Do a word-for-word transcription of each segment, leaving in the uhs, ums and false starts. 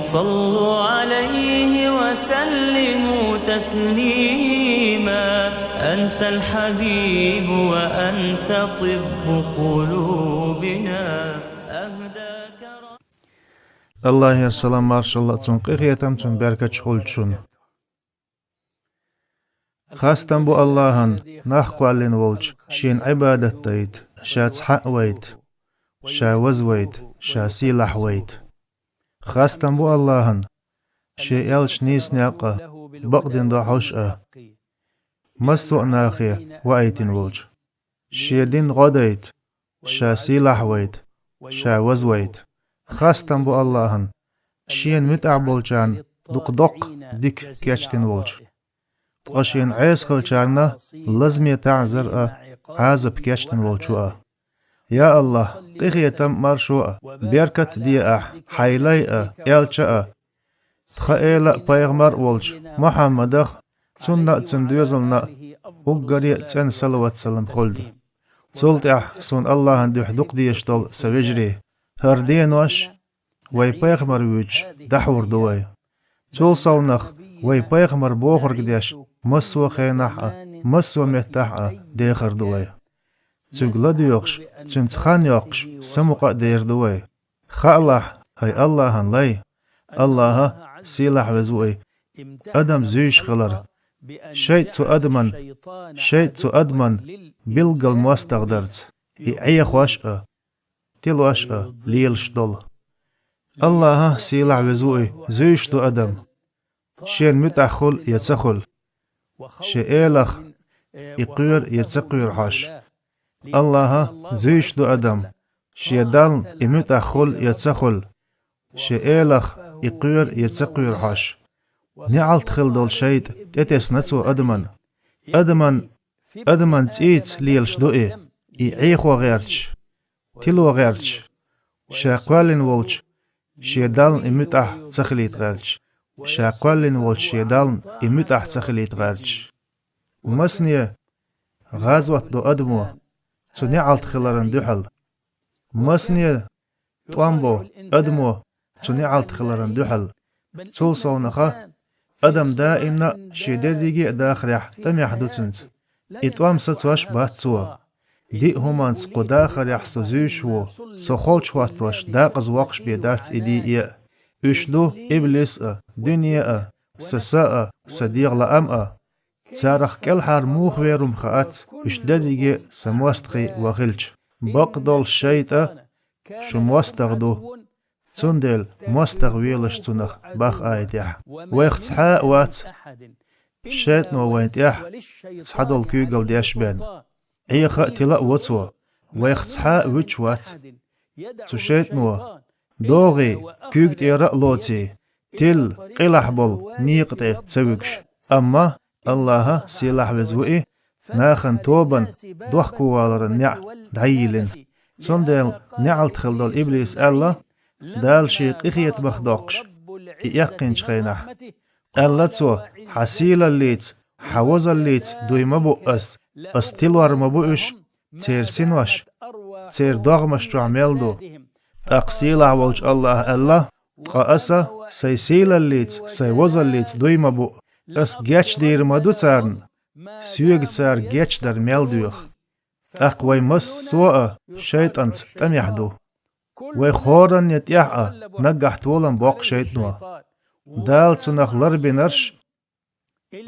صلوا عليه وسلموا تسليما. أنت الحبيب وأنت طب قلوبنا. أهداك رب- Аллахьера салам, маршалла цунна, къинхетам цунна, беркаташ хуьлда шуна. Хастам бу Аллахьана, нах кхоьллина волчу, шена Ӏибадат дайта, ша цхьаъ вайта, ша ваза вайта, ша сийлахь вайта. Хастам бу Аллахьана, шен элча нийса некъ а, бакъдин дохьуш а, массо а нахе ваийтина волчу. Шен дин гӀо дайта, ша сийлахь вайта, ша ваза вайта. Хастам бу Аллахьана, шена муьтӀахь болчарна дукха доккха дика кечдина волчу. Ткъа шена Ӏеса хиллачарна лазаме таӀзар а, Ӏазап кечдина волчу а. Я Аллахь, къинхетам а, маршо а, беркат а де ахь хьайн лай а, элча а, тхан эла а, пайхамар а волчу Мухьаммадах, цунна а, цуьнан доьзална а уггаре а цӀена салават-салам хуьлда. Цул тӀаьхьа суна Аллахьан дуьхьа дукха дезаш долу сан вежарий, хӀара денош вай пайхамар вуьйцуш дӀахьур ду вай. Цул совнах вай пайхамар бохург деш массо а хенахь а, массо а меттехь а дехар ду вай. Цуьнга ладоьгӀуш, цуьнца хан йоккхуш, самукъа а дер ду вай. Хаалахь, хӀай Аллахьан лай, Аллахьа, сийлахь веза ву и, адам зуьйш хилар, шайтӀа цу адаман, шайтӀа цу адаман билггал мостагӀа дарца, и Ӏехош а, тилош а лелаш долу. Аллахьа, сийлахь веза ву и, зуьйш ду адам, шена муьтӀахь хуьлу я ца хуьлу, шен элах и кхоьру я ца кхоьру хьожуш. Аллахьа, зуьйш ду адам, шен Дална и муьтӀахь хуьлу я ца хуьлу, шен элах и кхоьру я ца кхоьру хьожуш. НеӀалт хилла долу шайтӀа тӀетесна цо адаман. Адаман, адаман цӀийца лелаш ду и, и Ӏехо гӀерташ, тило гӀерташ, ша кхоьллина волчу шен Дална и муьтӀахь ца хилийта гӀерташ, ша кхоьллина волчу шен Дална и муьтӀахь ца хилийта гӀерташ. Масане гӀазот до адамо цу неӀалт хиларан дуьхьал. Масане тӀом бо адамо цу неӀалт хиларан дуьхьал. Цул совнаха адам даимна а шен дерриге а дахарехь тӀамехь ду цуьнца. И тӀом сацош бац цо. Диъ хӀуманца кху дахарехь со зуьйш ву, со холчу хӀоттош дакъаза воккхуш бен дац и диъе а. Уьш ду иблис а, дуьне а, сан са а, сан дегӀан лаам а. Царах кӀелхьара муха вер хӀума хаац, уьш дерриге а сан мостагӀий ван хилча. Бакъдолуш шайтӀа шун мостагӀа ду, цундела мостагӀа велаш цунах бах аятехь. Вайх цхьа а вац шайтӀано вайн тӀехь цхьадолу куьйгалла деш бен. Ӏеха а, тила а во цо. Вайх цхьа а вуьтуш вац цу шайтӀано, догӀий, куьйга тӀера а лоций, тилла, къилахь болу некъа тӀе ца вуьгуш. Амма Аллахьа, сийлахь веза ву и, нахана тобан, дохковаларан неӀ дӀайиллина. Цундела неӀалт хилла долу иблис аьлла, Дала шен къинхетамах доккхуш и эккхинчу хенахь. Аьлла цо: «Хьан сийлаллица, хьан возаллица дуй ма бу ас, ас тилор ма бу уьш, церан синош церан догӀмаш чохь мел ду». ТӀаккха сийлахь волчу Аллахьа аьлла: «Ткъа аса сайн сийлаллица, сайн возаллица дуй ма бу, ас гечдийр ма ду царна, соьга цара гечдар мел доьху». ТӀаккха вай массо а шайтӀанца тӀамехь ду. Вай хӀоранна тӀехь а наггахь толам боккху шайтӀано. Дала цунах ларбинарш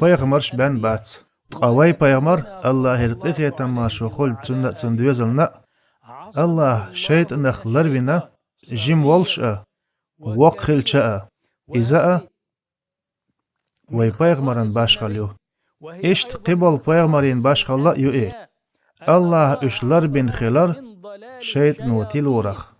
пайхамарш бен бац. Ткъа вай пайхамар, Аллахьера къинхетам, маршо хуьлда цунна а, цунна доьзална а, Аллахьа шайтӀанах ларвина, жима волуш а, воккха хилча а, иза а вай пайхамаран башхалла ю. Иштта кхиболу пайхамарийн башхалла а ю и. Аллахьа уьш ларбина хилар шайтӀано тилорах.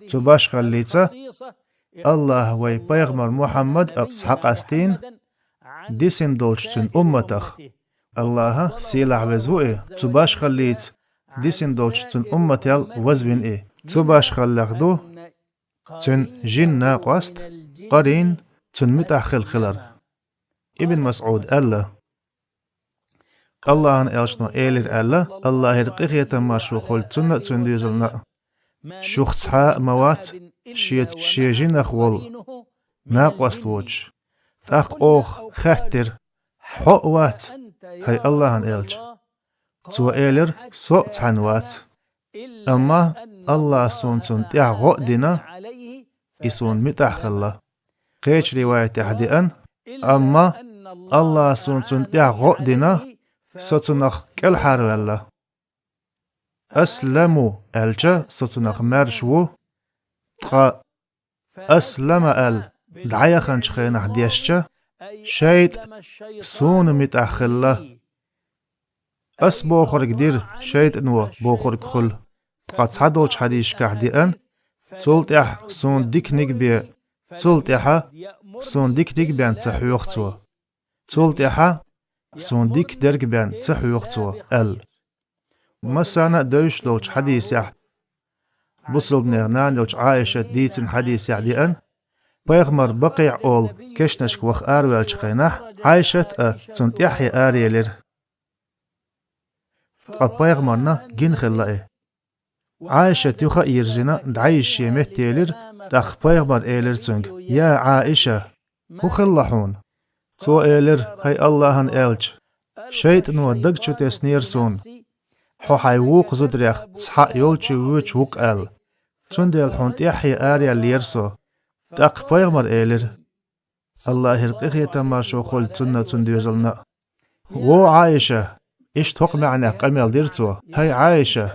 Цу башхаллица Аллахьа вай пайхамар Мухьаммад а схьакъастийна дисина долчу цуьнан умматах. Аллахьа, сийлахь веза ву и, цу башхаллица дисина долчу цуьнан уммател вазвина и. Цу башхаллех ду цуьнан жин накъост, къарин, цунна муьтӀахь хила хилар. Ибн МасӀуда аьлла: Аллахьан элчано элира аьлла, Аллахьера къинхетам, маршо хуьлда цунна а, цуьнан доьзална а: «Шух цхьа а ма вац шеца шен жинах волу, накъост воцуш. ТӀаккха оха хаьттира: «Хьо а вац, хӀай Аллахьан элча?» Цо элира: «Со а цхьаьна вац. Амма Аллахьа суна цунна тӀехь гӀо а дина, и суна муьтӀахь хилла». Кхечу риваятехь деана: «Амма Аллахьа суна цунна тӀехь гӀо а дина, со цунах кӀелхьарваьлла». «Асламу», аьлча, со цунах маьрша ву, ткъа «аслама» аьлла дӀаяханчу хенахь дешча, шайтӀа суна муьтӀахь хилла. «Ас бохург дира шайтӀано» бохург хуьлу. Ткъа цхьадолчу хьадисашкахь деана: «Цул тӀаьхьа суна диканиг а бен, цул тӀаьхьа суна диканиг а бен ца хьоьху цо. Цул тӀаьхьа суна дика дерг а бен ца хьоьху цо», аьлла. Массарна а девзаш долчу хьадисехь, бусалбанех нана йолчу Ӏайшат дийцина хьадисехь деана, пайхамар Бакъиъ олу кешнашка ваха араваьллачу хенахь, Ӏайшат а цунна тӀаьххье араелира. Ткъа пайхамарна гина хилла и. Ӏайшат юха а йирзина, дӀайижа шен метта елира, тӀаккха пайхамар элира цуьнга: «Я Ӏайша, хӀун хилла хьуна?» Цо элира: «ХӀай Аллахьан элча, шайтӀано даг чу теснера суна, хьо хьайн вукху зударех цхьаъ йолчу воьдуш ву-кх аьлла. Цундела хьуна тӀаьххье араеллера со». ТӀаккха пайхамар элира, Аллахьера къинхетам, маршо хуьлда цунна а, цуьнан доьзална а: «Во Ӏайша, иштта хӀокху маьӀнехь къамел дира цо: „ХӀай Ӏайша,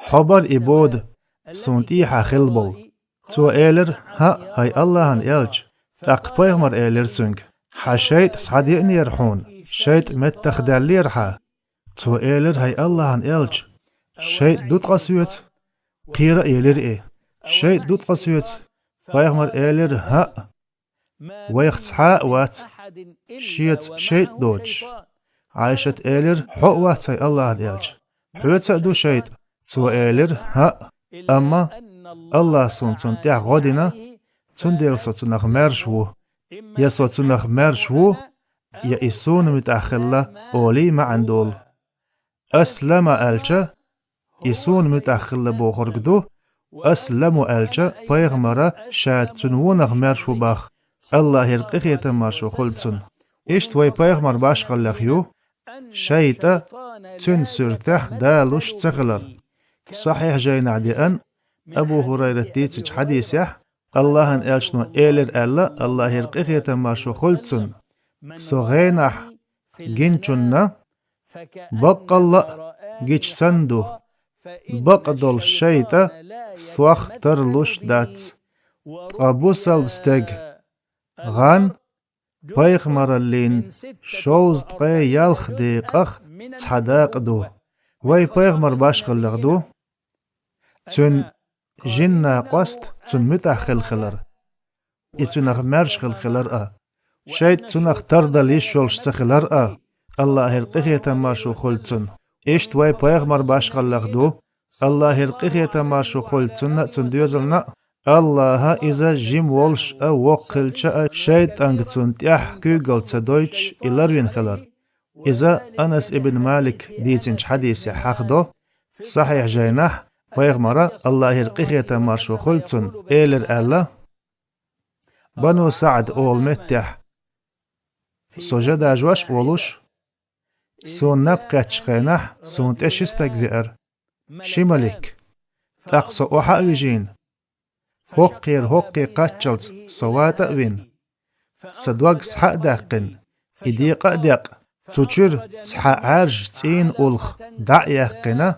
хьо бара и бода суна тӀехьа хилла болу?“ Цо элира: „ХӀаъ, хӀай Аллахьан элча“. ТӀаккха пайхамар элира цуьнга: „Хьан шайтӀа схьадеанера хьуна, шайтӀа меттахдаьллера хьан?“ Цо элира: „ХӀай Аллахьан элча, шайтӀа ду ткъа соьца“. Кхера а елира и: „ШайтӀа ду ткъа соьца“. Пайхамар элира: „ХӀаъ, вайх цхьа а вац шеца шайтӀа доцуш“. Ӏайшат элира: „Хьо а вац, хӀай Аллахьан элча, хьоьца а ду шайтӀа“. Цо элира: „ХӀаъ, амма Аллахьа суна цунна тӀехь гӀо дина, цундела со цунах маьрша ву. Я со цунах маьрша ву, я и суна муьтӀахь хилла“, олий маьӀна долу. «Аслама» аьлча, и суна муьтӀахь хилла бохург ду, «Асламу» аьлча, пайхамара ша цуьнан вонах маьрша ву боху, Аллахьера къинхетам, маршо хуьлда цунна. Иштта вай пайхамар башхаллех ю, шайтӀа цуьнан суьртехь далуш ца хилар. Сахьихь жайнахь деана, Абу ХӀурайрат дийцинчу хьадисехь, Аллахьан элчано элира аьлла, Аллахьера къинхетам, маршо хуьлда цунна: «Со гӀенахь гинчунна баккъалла а гича санна ду, бакъдолу шайтӀа сох тарлуш дац. Ткъа бусалба стеган гӀан пайхамараллин шовзткъе ялх декъах цхьа дакъа ду». Вай пайхамар башхаллех ду, цуьнан жин-накъост цунна муьтӀахь хилла хилар, и цунах маьрша хилла хилар а, шайтӀа цунах тардала йиш йолуш ца хилар а, Аллахьера къинхетам, маршо хуьлда цунна. Иштта вай пайхамар башхаллех ду, Аллахьера къинхетам, маршо хуьлда цунна а, цуьнан доьзална а, Аллахьа иза жима волуш а, воккха хилча а, шайтӀанга цунна тӀехь куьйгалла ца дойтуш, и ларвина хилар. Иза Анас ибн Малик дийцинчу хьадисехь хьахдо, Сахьихь жайнахь, пайхамара, Аллахьера къинхетам, маршо хуьлда цунна, элира аьлла: «Бану СаӀд олу меттехь со жа дажош а волуш, суна наб кхеттачу хенахь, суна тӀе ши стаг веара, ши малик. ТӀаккха со охьа а вижийна, хӀокхера хӀокхе кхаччалц со ватӀа а вина, сан дог схьа а даьккхина, и декъа а декъна, цу чуьра цхьа Ӏаьржа цӀийнан уллах дӀа а яьккхина,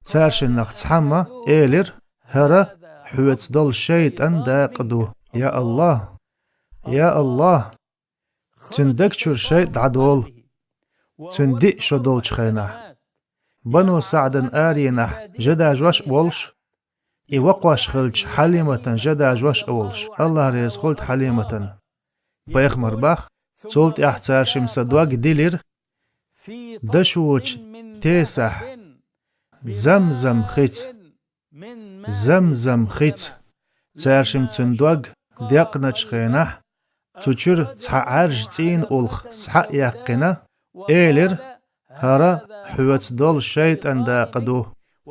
цаьршиннах цхьамма элира: „ХӀара хьоьца долу шайтӀан дакъа ду“. Я Аллахь! Я Аллахь! Цуьнан даг чуьра шайтӀа дӀадолу, цуьнан диъ шо долчу хенахь, Бану СаӀдан аренахь жа дажош а волуш, и вакхош хилча Хьалиматан жа дажош а волуш, Аллахь реза хуьлда Хьалиматан». Пайхамар бах: «Цул тӀаьхьа цаьршимма сан дог дилира дашочу тесахь, Замзам хица, Замзам хица». Цаьршимма цуьнан дог декъначу хенахь, цу чуьра цхьа Ӏаьржа цӀийнан уллах схьа а яьккхина, элира: «ХӀара хьоьца долу шайтӀан дакъа ду».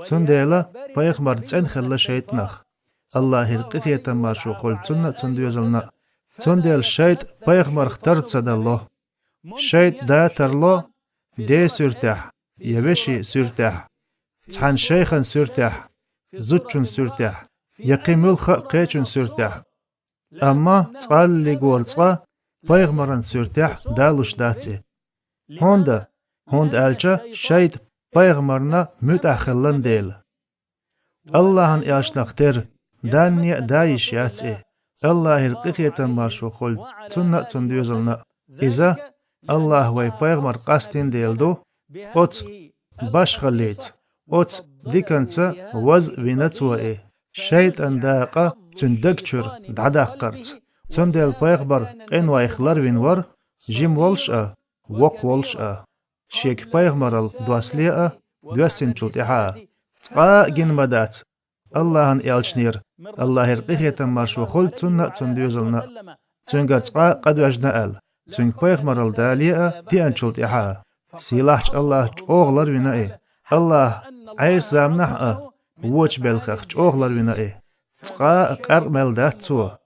Цундела пайхамар цӀена хилла шайтӀанах. Аллахьера къинхетам, маршо хуьлда цунна а, цун доьзална а. Цундела шайтӀа пайхамарах тар ца дало. ШайтӀа да тарло ден суьртехь, я вешин суьртехь, цхьана шайхан суьртехь, зудчун суьртехь, я кхин муьлхха а кхечун суьртехь. Амма цкъа а лигор цкъа пайхамаран суьртехь далуш дац и. ХӀунда? ХӀунда аьлча шайтӀа пайхамарна муьтӀахь хилла дела. Аллахьан элчанах тера данне а да йиш яц и. Аллахьера къинхетам, маршо хуьлда цунна а, цун доьзална а. Иза Аллахьа вай пайхамар къастийна дела ду, оцу башхаллица, оцу диканца ваз а вина цо и, шайтӀан дакъа цуьнан даг чуьра дӀадаккхарца. Цундела пайхамар къинойх ларвина вара, жима волуш а, воккха волуш а, шега пайхамаралла доссале а, доьссинчул тӀаьхьа а. Цкъа а гина ма дац Аллахьан элчанера, Аллахьера къинхетам, маршо хуьлда цунна а, цун доьзална а, цуьнгара цкъа а къа доьжна аьлла, цуьнга пайхамаралла дале а, деанчул тӀаьхьа а. Сийлахьчу Аллахьа чӀогӀа ларвина и. Аллахьа Ӏеса заманахь а, вочу белхех чӀогӀа ларвина и. Цкъа а къаьркъа мел дац цо.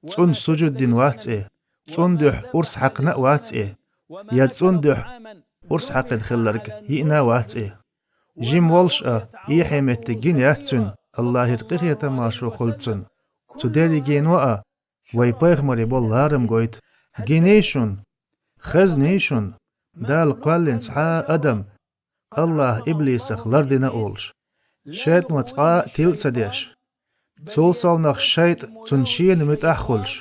ЦӀунна сужуд дина вац и, цӀунна дуьхьа урс хьаькхна а вац и, я цӀунна дуьхьа урс хьаькхна хилларг йиъна а вац и. Жима волуш а, эхье меттиг гина яц цуьнан, Аллахьера къинхетам, маршо хуьлда цунна. Цу дерригено а вай пайхамаре болу ларам гойту. Гиний шуна, хезний шуна, Дала кхоьллина цхьа а адам Аллахьа иблисах лардина а олуш, шайтӀано цкъа а тила а ца деш. Цул совнаха шайтӀа цунна шена муьтӀахь а хуьлуш.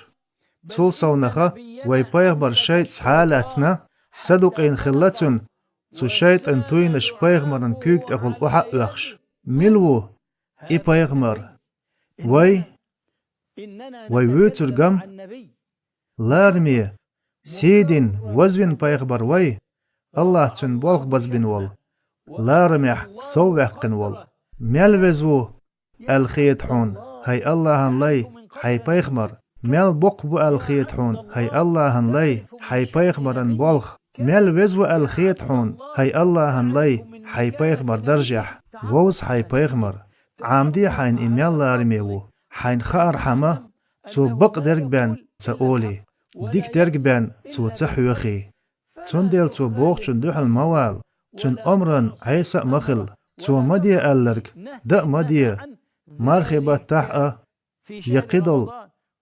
Цул совнаха вай пайхамар шайтӀа схьа а лаьцна, садукъийна хилла цуьнан, цу шайтӀан туйнаш пайхамаран куьйга тӀехула охьа а оьхуш. Мила ву и пайхамар? Вай, вай вуьйцург-м лараме, сий дина, вазвина пайхамар вай, Аллахьа цуьнан болх базбина волу, ларамехь совваьккхина волу. Мел веза ву аьлла хета хьуна, хӀай Аллахьан лай, хьайн пайхамар? Мел боккха ву аьлла хета хьуна, хӀай Аллахьан лай, хьайн пайхамаран болх? Мел веза ву аьлла хета хьуна, хӀай Аллахьан лай, хьайн пайхамар даржехь? Вовза хьайн пайхамар, Ӏамаде хьайна и мел лараме ву, хьайна хаархьама, цо бакъдерг бен ца олий, дикадерг бен цо ца хьоьхий. Цундела цо бохучунна дуьхьал ма вала, цуьнан омранна Ӏеса а ма хила, цо ма де аьлларг дан а ма де, мархи баттахь а, я кхидолу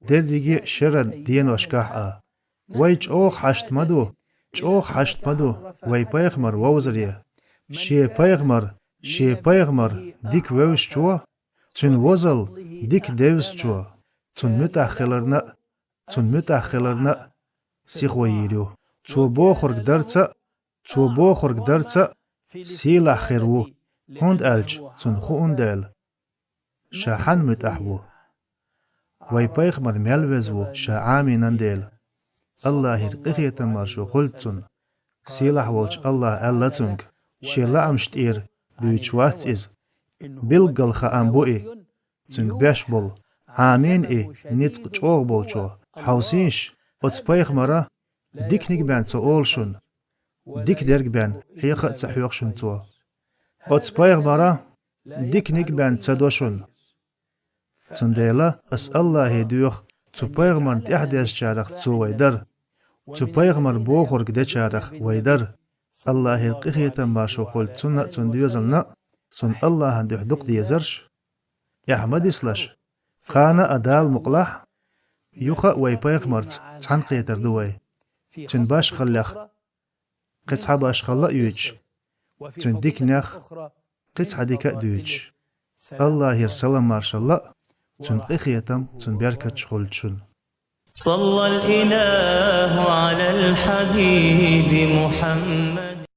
дерриге а шеран деношкахь а. Вай чӀогӀа хьашт ма ду, чӀогӀа хьашт ма ду вай пайхамар вовзаре. Шен пайхамар, шен пайхамар дика вевзачо, цуьнан возалла дика девзачо, цунна муьтӀахь хиларна а, цунна муьтӀахь хиларна а сихо йийр ю. Цо бохург дарца а, цо бохург дарца а сийлахь хир ву, хӀунда аьлча цунна хууна дела, ша хьанна муьтӀахь ву. Вай пайхамар мел веза ву ша Ӏамийнан дела. Аллахьера къинхетам, маршо хуьлда цунна. Сийлахь волчу Аллахьа аьлла цуьнга, шен лаамаш тӀера дуьйцуш вац иза. Билггал хаам бу и, цуьнга беш болу, Ӏамийна и ницкъ чӀогӀа болчо. Хьовсийша, оцу пайхамара диканиг бен ца олу шуна, дикадерг бен хьеха а ца хьоьху шуна цо. Оцу пайхамара диканиг бен ца до шуна. Цундела ас Аллахье доьху, цу пайхамарна тӀаьхьадезнарах цо вай дара, цу пайхамара бохург дечарах вай дара. Аллахьера къинхетам, маршо хуьлда цунна а, цуьнан доьзална а, суна Аллахьан дуьхьа дукха дезарш, эхь ма дислаш. Кхана а, Дала мукъалахь, юха а вай пайхамарца цхьаьнакхетар ду вай. Цуьнан башхаллех кхин цхьа башхалла а юьйцуш, цуьнан диканех кхин цхьа дика а дуьйцуш. Аллахьера салам-маршалла а, цуьнан къинхетам, цуьнан беркаташ хуьлда шуна. صلى الإله على الحبيب محمد.